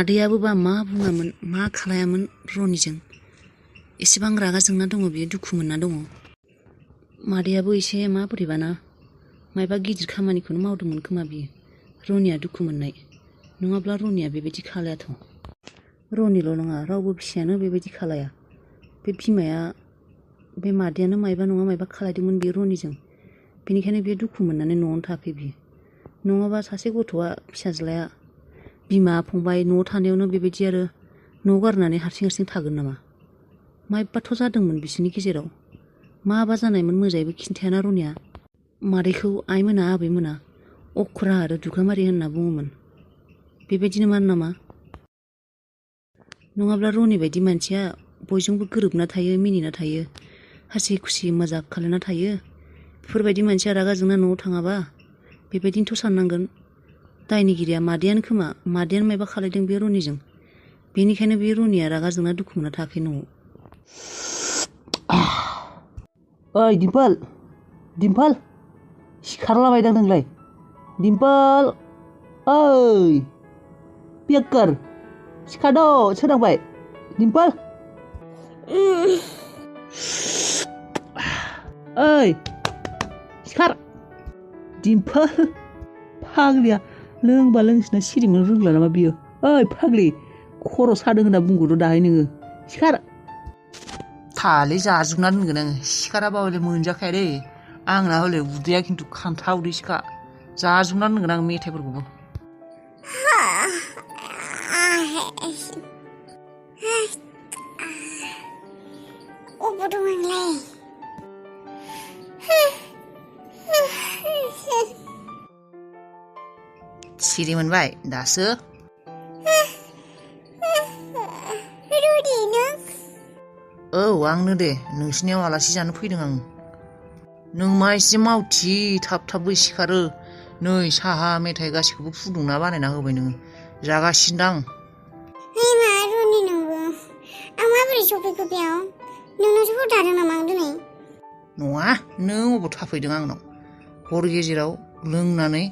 मादैयाबो बा मा बुङामोन मा खालायामोन रनिजों एसेबां रागा जोंना दङ बियो दुखु मोनना दङ। मादैयाबो एसे मा बोरैबाना मायबा गिदिर खामानिखौनो मावदोंमोन खोमा बियो रनिया दुखु मोननाय नङाब्ला रनिया बेबायदि खालायाथ'। रनिल' नङा रावबो फिसायानो बेबायदि खालाया। बे बिमाया बे मादैयानो मायबा नङा मायबा खालायदोंमोन बे रनिजों बेनिखायनो बियो दुखु मोननानै न'आवनो थायाखै बियो। नङाबा सासे गथ'आ फिसाज्लाया बिमा फंबाय न'आव थानायावनो बेबायदि आरो न' गारनानै हारसिं हारसिं थागोन नामा? मायबाथ' जादोंमोन बिसोरनि गेजेराव माबा जानायमोन मोजाङैबो खिन्थायाना रनिया। मादैखौ आइमोना आबैमोना अख्रा आरो दुगामारि होनना बुङोमोन। बेबायदिनो मान नामा? नङाब्ला रनि बायदि मानसिया बयजोंबो गोरोबना थायो मिनिना थायो हासि खुसि मजाक खालायना थायो बेफोरबायदि मानसिया रागा जोंना न'आव थाङाबा बेबायदिनोथ' साननांगोन दायनिगिरिया मादैयानो खोमा मादैयानो मायबा खालायदों बे रनिजों बेनिखायनो बे रनिया रागा जोंना दुखु मोनना थायाखै न'आव। ओइ डिम्पोल डिम्पोल सिखारलाबायदां नोंलाय डिम्पोल ओइ पियाक्कार सिखाद' सोरांबाय डिम्पोल ओइ सिखार डिम्पोल फाग्लिया लोंबा लोंसिना सिरिमोन रोंला नामा बियो। ओइ फाग्लि खर' सादों होनना बुंगोर' दाहाय नोङो सिखार। थालै जाजोबना दोनगोन आङो सिखाराबा हले मोनजाखाया दै आंना हले उदैया खिन्थु खान्था उदैसोखा जाजोबना दोनगोन आं मेथाइफोरखौबो। अबाव दं आंलाय? सिरि मोनबाय दासो? रनि नों? औ आंनो दे नोंसिनियाव आलासि जानो फैदों आं। नों मा एसे मावथि थाब थाबबो सिखारो नै साहा मेथाइ गासिखौबो फुदुंना बानायना होबाय नोङो जागासिनो दां। हे मा रनि नोंबो आं माबोरै सफैखो बेयाव नोंनावसो हर थादों नामा आं दिनै? नङा नों अबाव थाफैदों आंनाव हर गेजेराव लोंनानै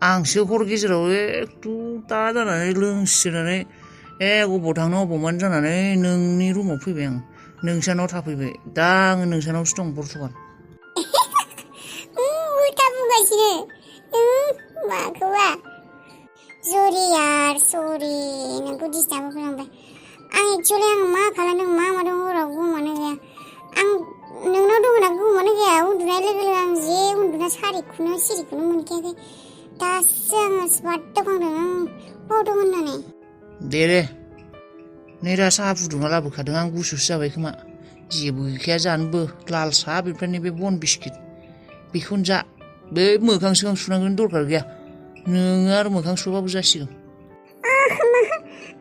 आंसो हर गेजेराव एकदु दा जानानै लोंस्रिनानै अबाव थांनो अबाव मानो जानानै नोंनि रुमाव फैबाय आं नोंसानाव थाफैबाय दा आङो नोंसानावसो दं बर्थमान। उल्था बुंगासिनो माखौबा सरि यार सरि नोंखौ डिस्टार्ब खालामबाय। आं एक्चुअलि आं मा खालामदों मा मादों हराव गमानो गैया आं नोंनाव दं होनना गमानो गैया उन्दुनाय लोगो लोगो आं जे उन्दुना सारिखौनो सिरिखौनो मोनखायाखै दासो आङो स्मार्ट दखानदों आं बाव दं होननानै। दे नै दा साहा फुदुंना लाबोखादों आं गुसुसो जाबाय खोमा जेबो गैखाया जानोबो लाल साहा बेनिफ्राय नैबे बन बिस्किट बेखौनो जा बे मोखां सोखां सुनांगौनि दरखार गैया नोङो आरो मोखां सुबाबो जासिगोन।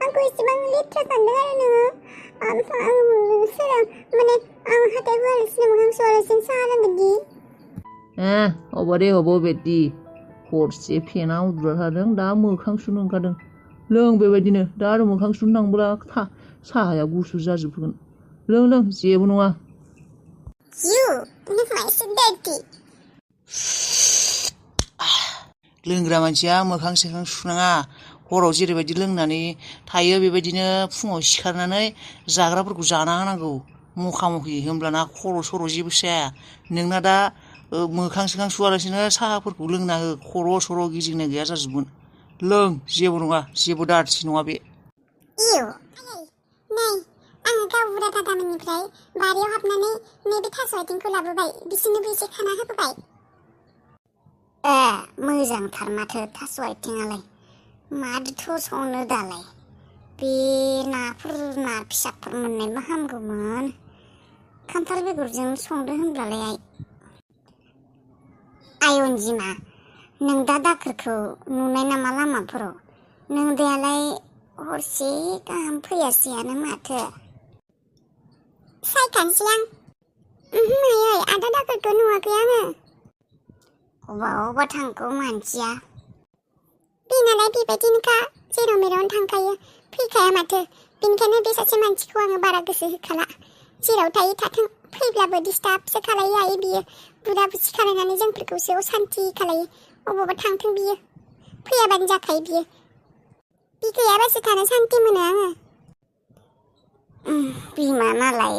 आंखौ इसेबां लेथ्रा सानदों आरो नोङो सोरां माने आं हाथाय हुआलासिनो मोखां सुवालासिनो साहा लोंगोनदि। हबा दे हबा बेदि हरसे फेना उन्दुना थादों दा मोखां सुनो ओंखारदों लों बेबायदिनो दा आरो मोखां सुनो थांब्ला साहाया गुसु जाजोबगोन लों जेबो नङा। लोंग्रा मानसिया मोखां सोखां सुनाङा हराव जेरैबायदि लोंनानै थायो बेबायदिनो फुङाव सिखारनानै जाग्राफोरखौ जाना होनांगौ मखा मखि होमब्लाना खर' सर' जेबो जाया। नोंना दा मोखां सोखां सुवालासिनो साहाफोरखौ लोंना हो खर' सर' गिदिंनाय गैया जाजोबगोन लों जेबो नङा जेबो दारथि नङा बे। नै आङो गावबुरा दादामोननिफ्राय बारियाव हाबनानै नैबे थास' आथिंखौ लाबोबाय बिसोरनोबो एसे खाना होबोबाय। मोजांथार माथो थास' आथिङालाय मादोथ' संनो दालाय बे ना फिसाफोर मोननायबा हामगौमोन खान्थाल बेगरजों संदो होनब्लालाय आइ अनजिमा नों दा दाखोरखौ नुनाय नामा लामाफोराव नों दालाय हरसे गाहाम फैयासैयानो माथो सायखानोसै आं आयै आदा दाखोरखौ नुवाखै आङो अबा थांखो मानसिया बेनालाय बेबायदिनोखा जेराव मेरावनो थांखायो फैखाया माथो बेनिखायनो बे सासे मानसिखौ आङो बारा गोसो होखाला जेराव थायो थाथों फैब्लाबो डिस्टार्बसो खालायो आयै बियो बुदा बुसि खालायनानै जोंफोरखौसो असान्ति खालायो अबावबा थांथों बियो फैयाबानो जाखायो बियो। बि गैयाबासो थानो सान्ति मोनो आङो। बिमा नालाय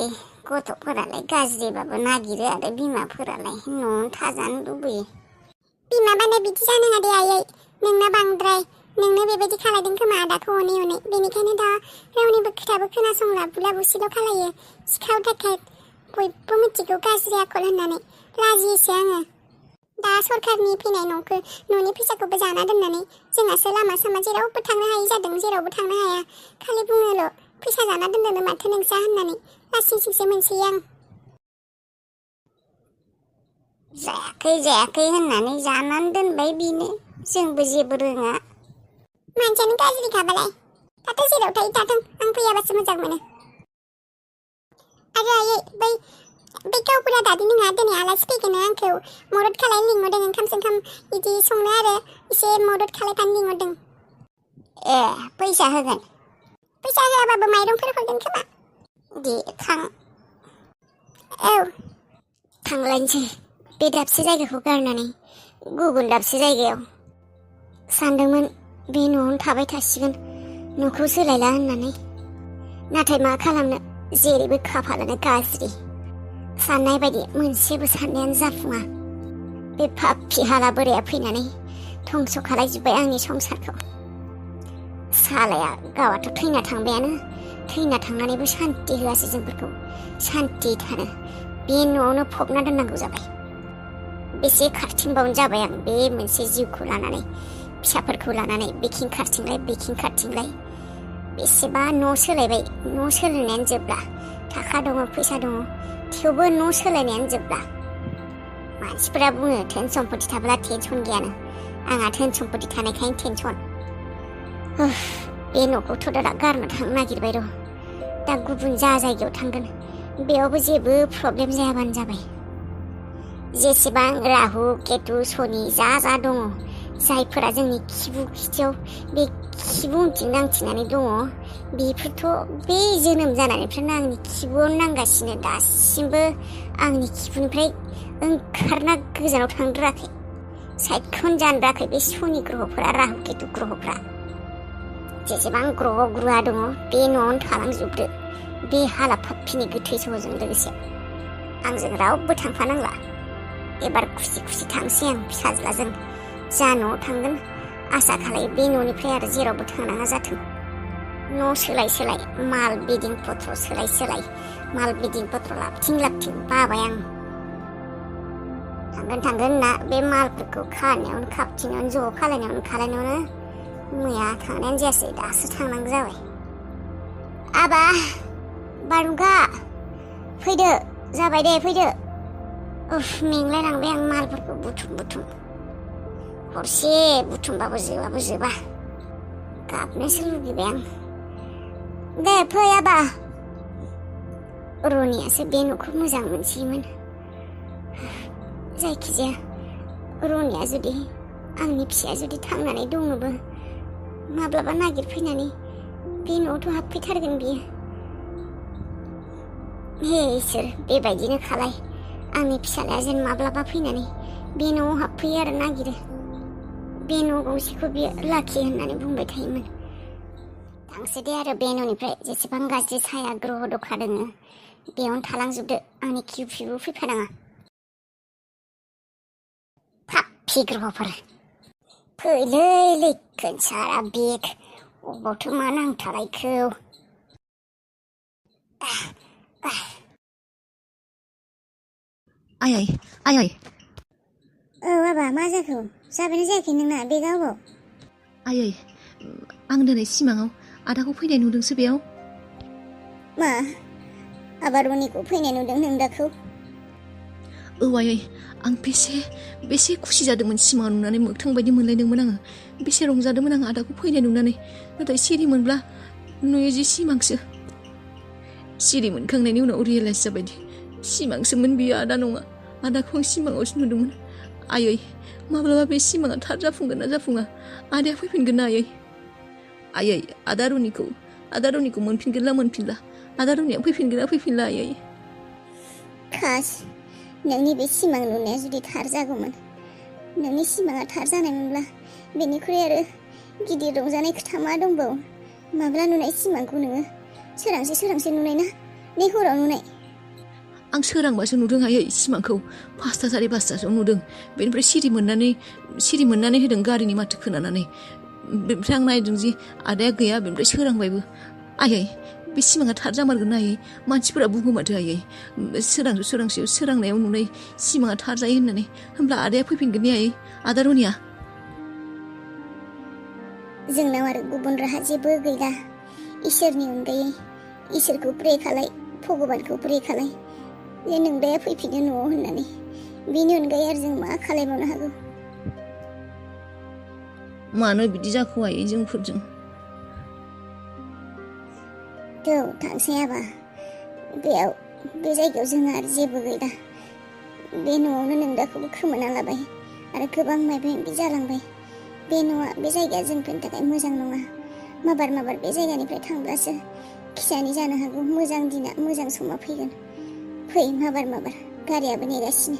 गथ'फोरालाय गाज्रिबाबो नागिरो आरो बिमाफोरालाय न'आवनो थाजानो लुबैयो। बिमाबानो बिदि जानाङा दे आयै, नोंना बांद्राय। नोंनो बेबायदि खालायदों खोमा आदाखौ अनै अनै, बेनिखायनो दा रावनिबो खोथाबो खोनासंला, बुला बुसिल' खालायो। सिखाव दाखायत बयबो मिथिगौ गाज्रि आखल होननानै, लाजियोसो आङो। दा सरखारनि फैनाय न'नि फैसाखौबो जाना दोननानै जोंहासो लामा सामा जेरावबो थांनो हायि जादों, जेरावबो थांनो हाया। खालि बुङोल' फैसा जाना दोनदोंनो माथो नोंसा होननानै, लासिंसिंसो मोनसै आं। जायाखै होननानै जानानै दोनबाय बेनो, जोंबो जेबो रोङा। मानसियानो गाज्रिखाबालाय दाथ' जेराव थायो थाथों, आं फैयाबासो मोजां मोनो। आरो आयै, बै गावबुरा दादि नोंहा दिनै आलासि फैगोन, आंखौ मदद खालायनो लिंहरदों, ओंखाम सोंखाम बिदि संनो आरो एसे मदद खालायफानो लिंहरदों। ए, फैसा होगोन? फैसा होआबाबो माइरंफोर हरगोन खोमा। दे थां। औ, थांलायनोसै बे दाबसे जायगाखौ गारनानै गुबुन दाबसे जायगायाव। सानदोंमोन बे न'आवनो थाबाय थासिगोन, न'खौ सोलायला होननानै। नाथाय मा खालामनो, जेरैबो खाफालानो गाज्रि। साननाय बायदि मोनसेबो साननायानो जाफुङा। बे पापि हाला बोराया फैनानै धंस' खालायजोब्बाय आंनि संसारखौ। सालाया गावआथ' थैना थांबायानो, थैना थांनानैबो सान्ति होआसै जोंफोरखौ। सान्ति थानो बे न'आवनो फबना दोननांगौ जाबाय। बेसे खारथिंबावनो जाबाय आं बे मोनसे जिउखौ लानानै, फिसाफोरखौ लानानै बेखिं खारथिंलाय। बेसेबा न' सोलायबाय, न' सोलायनायानो जोबला। थाखा दङ, फैसा दङ, थेवबो न' सोलायनायानो जोबला। मानसिफोरा बुङो धोन सम्पति थाब्ला टेनसन गैयानो, आंहा धोन सम्पति थानायखायनो टेनसन। बे न'खौथ' दा गारनो थांनो नागिरबाय र'। दा गुबुन जा जायगायाव थांगोन बेयावबो जेबो प्रब्लेम जायाबानो जाबाय। जेसेबां राहु केतु शनि जा दङ, जायफोरा जोंनि खिथियाव बे खिबु उनथिं नांथिनानै दङ, बेफोरथ' बे जोनोम जानायनिफ्रायनो आंनि खिबुआव नांगासिनो। दासिमबो आंनि खिबुनिफ्राय ओंखारना गोजानाव थांद्राखै, साइडखौनो जानद्राखै बे शनि ग्रहफोरा, राहु केतु ग्रहफोरा। जेसेबां ग्रह ग्रुवा दङ बे न'आवनो थालांजोबदो, बे हाला पाप्पिनि गोथै सहजों लोगोसे। आंजों रावबो थांफानांला। एबार खुसि खुसि थांसै आं फिसाज्लाजों। जा न'आव थांगोन आसा खालायो बे न'निफ्राय आरो जेरावबो थांनाङा जाथों। न' सोलाय माल बेदिं पत्र सोलाय माल बेदिं पत्र लाबथिं बाबाय आं। थांगोन ना बे मालफोरखौ खानायावनो खाबथिनायावनो ज' खालायनायावनो मैया थांनायानो जायासै, दासो थांनांगौ जाबाय। आबा, बारहुंखा फैदो, जाबाय दे फैदो। मेंलायलांबाय आं मालफोरखौ बुथुम। हरसे बुथुमबाबो जोबा। गाबनोसो लुगैबाय आं। दे फै आबा। रनियासो बे न'खौ मोजां मोनसैमोन। जायखिजाया रनिया जुदि, आंनि फिसाया जुदि थांनानै दङबो, माब्लाबा नागिरफैनानै बे न'आवथ' हाबफैथारगोन बियो। हे इसोर, बेबायदिनो खालाय। आंनि फिसालाया जेन माब्लाबा फैनानै बे न'आव हाबफैयो आरो नागिरो। बे न' गंसेखौ बियो लाखि होननानै बुंबाय थायोमोन। थांसै दे आरो बे न'निफ्राय, जेसेबां गाज्रि साया ग्रह दखा दोङो बेयावनो थालांजोबदो, आंनि खिबु फैफानाङा। पापि ग्रहफोर फैलै लैखोन सारा बेग, अबावथो मा नांथारायखौ। आयै। औ बाबा, मा जाखो? जाबायना जायाखै नोंना बेगा अबाव? आयै, आं दिनै सिमाङाव आदाखौ फैनाय नुदोंसो बेयाव। मा? आबा रनिखौ फैनाय नुदों नों दाखौ? औ आयै, आं बेसे खुसि जादोंमोन सिमाङाव नुनानै, मोगथां बायदि मोनलायदोंमोन आङो। बेसे रंजादोंमोन आं आदाखौ फैनाय नुनानै। नाथाय सिरि मोनब्ला नुयो जि सिमांसो। सिरि मोनखांनायनि उनाव रियेलाइज जाबायदि सिमांसोमोन, बियो आदा नङा। आदाखौ आं सिमाङावसो नुदोंमोन। आयै, माब्लाबा बे सिमाङा थार जाफुंगोन ना जाफुङा? आदाया फैफिनगोन ना आयै? आदा रनिखौ मोनफिनगोन ना मोनफिनला? आदा रनिया फैफिनगोन ना फैफिनला आयै? खास, नोंनि बे सिमां नुनाया जुदि थार जागौमोन, नोंनि सिमाङा थार जानायमोनब्ला बेनिख्रुइ आरो गिदिर रंजानाय खोथा मा दंबावो? माब्ला नुनाय सिमांखौ नोङो? सोरांसे नुनाय ना? ने हराव नुनाय? आं सोरांबासो नुदों आयै सिमांखौ 5ता 5:30 नुदों। बेनिफ्राय सिरि मोननानै होदों गारिनि माथो खोनानानै। बेनिफ्राय आं नायदों जि आदाया गैया। बेनिफ्राय सोरांबायबो। आयै बे सिमाङा थार जामारगोन ना आयै? मानसिफोरा बुङो माथो आयै सोरांसेयाव सोरांनायाव नुनाय सिमाङा थार जायो होननानै। होमब्ला आदाया फैफिनगोन ने आयै? आदा रनिया जोंनाव आरो गुबुन राहा जेबो गैला। इसोरनि अनगायै इसोरखौ प्रे खालाय, भगबानखौ प्रे खालाय जे नोंदाया फैफिनो न'आव होननानै। बेनि अनगायै आरो जों मा खालायबावनो हागौ? मानो बिदि जाखो आयै जोंफोरजों? थौ थांसै आबा। बे जायगायाव जोंहा आरो जेबो गैला। बे न'आवनो नोंदाखौबो खोमाना लाबाय आरो गोबां मायबा मायबि जालांबाय। बे जायगाया जोंफोरनि थाखाय मोजां नङा। माबार बे जायगानिफ्राय थांब्लासो खिजानि जानो हागौ। मोजां दिना मोजां समा फैगोन। फै माबार गारियाबो नेगासिनो।